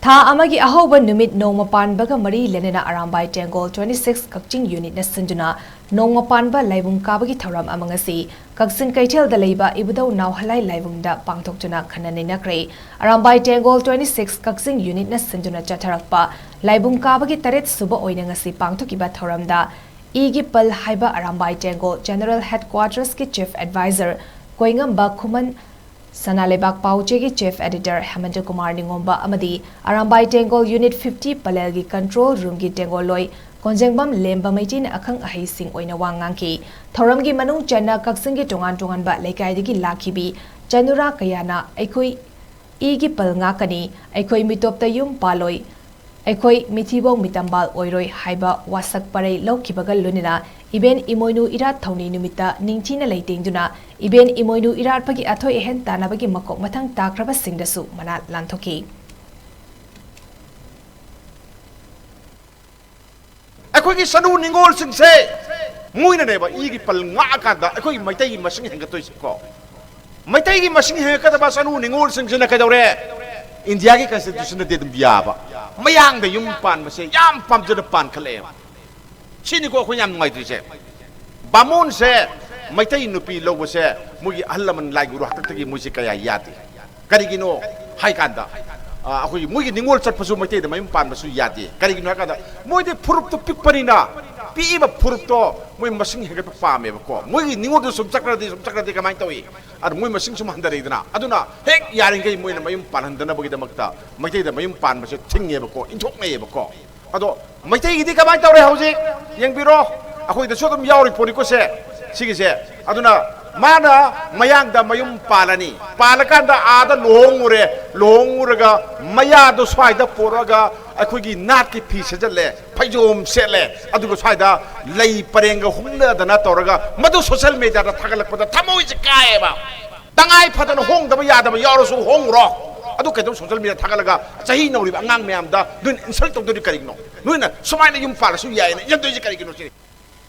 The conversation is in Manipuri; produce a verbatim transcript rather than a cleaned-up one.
ꯊꯥ ꯑꯃꯒꯤ ꯑꯍꯧꯕ ꯅꯨꯃꯤꯠ ꯅꯣꯡꯃ ꯄꯥꯟꯕꯒ ꯃꯔꯤ ꯂꯩꯅꯅ ꯑꯔꯥꯝꯕꯥꯏ ꯇꯦꯡꯒꯣꯜ twenty six ꯀꯛꯆꯤꯡ unitꯅ ꯁꯤꯟꯗꯨꯅ ꯅꯣꯡꯃ ꯄꯥꯟꯕ ꯂꯥꯏꯕꯨꯡ ꯀꯥꯕꯒꯤ ꯊꯧꯔꯝ ꯑꯃ ꯉꯁꯤ ꯀꯛꯆꯤꯡ ꯀꯩꯊꯦꯜꯗ ꯂꯩꯕ ꯏꯕꯨꯙꯧ ꯅꯥꯎꯍꯂꯥꯏ ꯂꯥꯏꯕꯨꯡꯗ ꯄꯥꯡꯊꯣꯛꯇꯨꯅ ꯈꯟꯅ ꯅꯩꯅꯈ꯭ꯔꯦ꯫ ꯑꯔꯥꯝꯕꯥꯏ ꯇꯦꯡꯒꯣꯜ twenty six ꯀꯛꯆꯤꯡ unitꯅ ꯁꯤꯟꯗꯨꯅ ꯆꯠꯊꯔꯛꯄ ꯂꯥꯏꯕꯨꯡ ꯀꯥꯕꯒꯤ ꯇꯔꯦꯠ ꯁꯨꯕ ꯑꯣꯏꯅ ꯉꯁꯤ ꯄꯥꯡꯊꯣꯛꯈꯤꯕ ꯊꯧꯔꯝꯗ ꯏꯒꯤ ꯄꯜ ꯍꯥꯏꯕ ꯑꯔꯥꯝꯕꯥꯏ ꯇꯦꯡꯒꯣꯜ General Headquartersꯀꯤ Chief Advisor ꯀꯣꯏꯉꯝꯕ ꯈꯨꯃꯟ, ꯁꯅꯥ ꯂꯩꯕꯥꯛ ꯄꯥꯎꯆꯦꯒꯤ Chief Editor ꯍꯦꯃꯟꯇ ꯀꯨꯃꯥꯔ ꯅꯤꯉꯣꯝꯕ ꯑꯃꯗꯤ ꯑꯔꯥꯝꯕꯥꯏ ꯇꯦꯡꯒꯣꯜ Unit fifty ꯄꯂꯦꯜꯒꯤ Control Roomꯒꯤ ꯇꯦꯡꯒꯣꯜꯂꯣꯏ ꯀꯣꯟꯖꯦꯡꯕꯝ ꯂꯦꯝꯕ ꯃꯩꯇꯩꯅ ꯑꯈꯪ ꯑꯍꯩꯁꯤꯡ ꯑꯣꯏꯅ ꯋꯥ ꯉꯥꯡꯈꯤ꯫ ꯊꯧꯔꯝꯒꯤ ꯃꯅꯨꯡ ꯆꯟꯅ ꯀꯛꯆꯤꯡꯒꯤ ꯇꯣꯉꯥꯟ ꯇꯣꯉꯥꯟꯕ ꯂꯩꯀꯥꯏꯗꯒꯤ ꯂꯥꯛꯈꯤꯕꯤ ꯆꯅꯨꯔꯥ ꯀꯌꯥꯅ ꯑꯩꯈꯣꯏ ꯏꯒꯤ ꯄꯜ ꯉꯥꯛꯀꯅꯤ, ꯑꯩꯈꯣꯏ ꯃꯤꯇꯣꯞꯇ ꯌꯨꯝ ꯄꯥꯜꯂꯣꯏ, ꯑꯩꯈꯣꯏ ꯃꯤꯊꯤꯕꯣꯡ ꯃꯤꯇꯝꯕꯥꯜ ꯑꯣꯏꯔꯣꯏ ꯍꯥꯏꯕ ꯋꯥꯁꯛ ꯄꯔꯩ ꯂꯧꯈꯤꯕꯒ ꯂꯣꯏꯅꯅ ꯏꯕꯦꯟ ꯏꯃꯣꯏꯅꯨ ꯏꯔꯥꯠ ꯊꯧꯅꯤ ꯅꯨꯃꯤꯠꯇ ꯅꯤꯡꯊꯤꯅ ꯂꯩꯇꯦꯡꯗꯨꯅ ꯏꯕꯦꯟ ꯏꯃꯣꯏꯅꯨ ꯏꯔꯥꯠꯄꯒꯤ ꯑꯊꯣꯏ ꯑꯍꯦꯟ ꯇꯥꯟꯅꯕꯒꯤ ꯃꯀꯣꯛ ꯃꯊꯪ ꯇꯥꯈ꯭ꯔꯕꯁꯤꯡꯗꯁꯨ ꯃꯅꯥ ꯂꯥꯟꯊꯣꯛꯈꯤ꯫ ꯑꯩꯈꯣꯏꯒꯤ ꯆꯅꯨ ꯅꯤꯉꯣꯜꯁꯤꯡꯁꯦ ꯃꯣꯏꯅꯅꯦꯕ ꯏꯒꯤ ꯄꯜ ꯉꯥꯛꯑꯀꯥꯟꯗ ꯑꯩꯈꯣꯏꯒꯤ ꯃꯩꯇꯩꯒꯤ ꯃꯁꯤꯡ ꯍꯦꯟꯒꯠꯇꯣꯏꯁꯦꯀꯣ꯫ ꯃꯩꯇꯩꯒꯤ ꯃꯁꯤꯡ ꯍꯦꯟꯒꯠꯀꯗꯕ ꯆꯅꯨ ꯅꯤꯉꯣꯜꯁꯤꯡꯁꯤꯅ ꯀꯩꯗꯧꯔꯦ? ꯏꯟꯗꯤꯌꯥꯒꯤ Constitutionꯗꯗꯤ ꯑꯗꯨꯝ ꯌꯥꯕ, ꯃꯌꯥꯡꯗ ꯌꯨꯝ ꯄꯥꯟꯕꯁꯦ ꯌꯥꯝ ꯄꯥꯝꯖꯅ ꯄꯥꯟꯈꯠꯂꯛꯑꯦꯕ꯫ ꯁꯤꯅꯤꯀꯣ ꯑꯩꯈꯣꯏ ꯌꯥꯝ ꯅꯨꯡꯉꯥꯏꯇ꯭ꯔꯤꯁꯦ꯫ ꯕꯥꯃꯣꯟꯁꯦ ꯃꯩꯇꯩ ꯅꯨꯄꯤ ꯂꯧꯕꯁꯦ ꯃꯣꯏꯒꯤ ꯑꯍꯜ ꯂꯃꯟ ꯂꯥꯏ ꯒꯨꯔꯨ ꯍꯥꯛꯇꯛꯇꯒꯤ ꯃꯣꯏꯁꯦ ꯀꯌꯥ ꯌꯥꯗꯦ꯫ ꯀꯔꯤꯒꯤꯅꯣ ꯍꯥꯏ ꯀꯥꯟꯗ, ꯑ, ꯑꯩꯈꯣꯏꯒꯤ ꯃꯣꯏꯒꯤ ꯅꯤꯉꯣꯜ ꯆꯠꯄꯁꯨ ꯃꯩꯇꯩꯗ ꯃꯌꯨꯝ ꯄꯥꯟꯕꯁꯨ ꯌꯥꯗꯦ꯫ ꯀꯔꯤꯒꯤꯅꯣ ꯍꯥꯏ ꯀꯥꯟꯗ ꯃꯣꯏꯗꯤ ꯐꯨꯔꯨꯞꯇꯨ ꯄꯤꯛꯄꯅꯤꯅ ꯄꯤꯛꯏꯕ ꯐꯨꯔꯨꯞꯇꯣ ꯃꯣꯏ ꯃꯁꯤꯡ ꯍꯦꯟꯒꯠꯄ ꯄꯥꯝꯃꯦꯕꯀꯣ꯫ ꯃꯣꯏꯒꯤ ꯅꯤꯉꯣꯜꯗꯨ ꯁꯨꯝ ꯆꯠꯈ꯭ꯔꯗꯤ, ꯁꯨꯝ ꯆꯠꯈ꯭ꯔꯗꯤ ꯀꯃꯥꯏꯅ ꯇꯧꯏ? ꯑꯗꯨ ꯃꯣꯏ ꯃꯁꯤꯡ ꯁꯨꯝ ꯍꯟꯊꯔꯛꯏꯗꯅ꯫ ꯑꯗꯨꯅ ꯍꯦꯛ ꯌꯥꯔꯤꯈꯩ ꯃꯣꯏꯅ ꯃꯌꯨꯝ ꯄꯥꯜꯍꯟꯗꯅꯕꯒꯤꯗꯃꯛꯇ ꯃꯩꯇꯩꯗ ꯃꯌꯨꯝ ꯄꯥꯟꯕꯁꯦ ꯊꯤꯡꯉꯦꯕꯀꯣ, ꯏꯟꯊꯣꯛꯅꯩꯌꯦꯕꯀꯣ꯫ ꯑꯗꯣ ꯃꯩꯇꯩꯒꯤꯗꯤ ꯀꯃꯥꯏꯅ ꯇꯧꯔꯦ ꯍꯧꯖꯤꯛ? ꯌꯦꯡꯕꯤꯔꯣ, ꯑꯩꯈꯣꯏꯗꯁꯨ ꯑꯗꯨꯝ ꯌꯥꯎꯔꯤ ꯄꯣꯠꯅꯤꯀꯣ ꯁꯦ, ꯁꯤꯒꯤꯁꯦ꯫ ꯑꯗꯨꯅ ꯃꯥꯅ ꯃꯌꯥꯡꯗ ꯃꯌꯨꯝ ꯄꯥꯜꯂꯅꯤ, ꯄꯥꯜꯂꯀꯥꯟꯗ ꯑꯥꯗ ꯂꯨꯍꯣꯡꯉꯨꯔꯦ, ꯂꯨꯍꯣꯡꯉꯨꯔꯒ ꯃꯌꯥꯗꯣ ꯁ꯭ꯋꯥꯏꯗ ꯄꯣꯔꯛꯑꯒ ꯑꯩꯈꯣꯏꯒꯤ ꯅꯥꯠꯀꯤ ꯐꯤ ꯁꯦꯠꯆꯜꯂꯦ, ꯐꯩꯖꯣꯝ ꯁꯦꯠꯂꯦ, ꯑꯗꯨꯒ ꯁ꯭ꯋꯥꯏꯗ ꯂꯩ ꯄꯔꯦꯡꯒ ꯍꯨꯝꯅꯗꯅ ꯇꯧꯔꯒ ꯃꯗꯨ social mediaꯗ ꯊꯥꯒꯠꯂꯛꯄꯗ ꯊꯃꯣꯏꯁꯦ ꯀꯥꯏꯌꯦꯕ꯫ ꯇꯉꯥꯏ ꯐꯗꯅ ꯍꯣꯡꯗꯕ ꯌꯥꯗꯕ ꯌꯥꯎꯔꯁꯨ ꯍꯣꯡꯉꯨꯔꯣ꯫ ꯑꯗꯨ ꯀꯩꯗꯧ social media ꯊꯥꯒꯠꯂꯒ ꯆꯍꯤ ꯅꯧꯔꯤꯕ ꯑꯉꯥꯡ ꯃꯌꯥꯝꯗ ꯅꯣꯏꯅ insult ꯇꯧꯗꯣꯔꯤ ꯀꯔꯤꯒꯤꯅꯣ? ꯅꯣꯏꯅ ꯁꯨꯃꯥꯏꯅ ꯌꯨꯝ ꯄꯥꯜꯂꯁꯨ ꯌꯥꯏꯌꯦꯅ ꯏꯟꯗꯣꯏꯁꯦ ꯀꯔꯤꯒꯤꯅꯣ ꯁꯤꯅꯤ?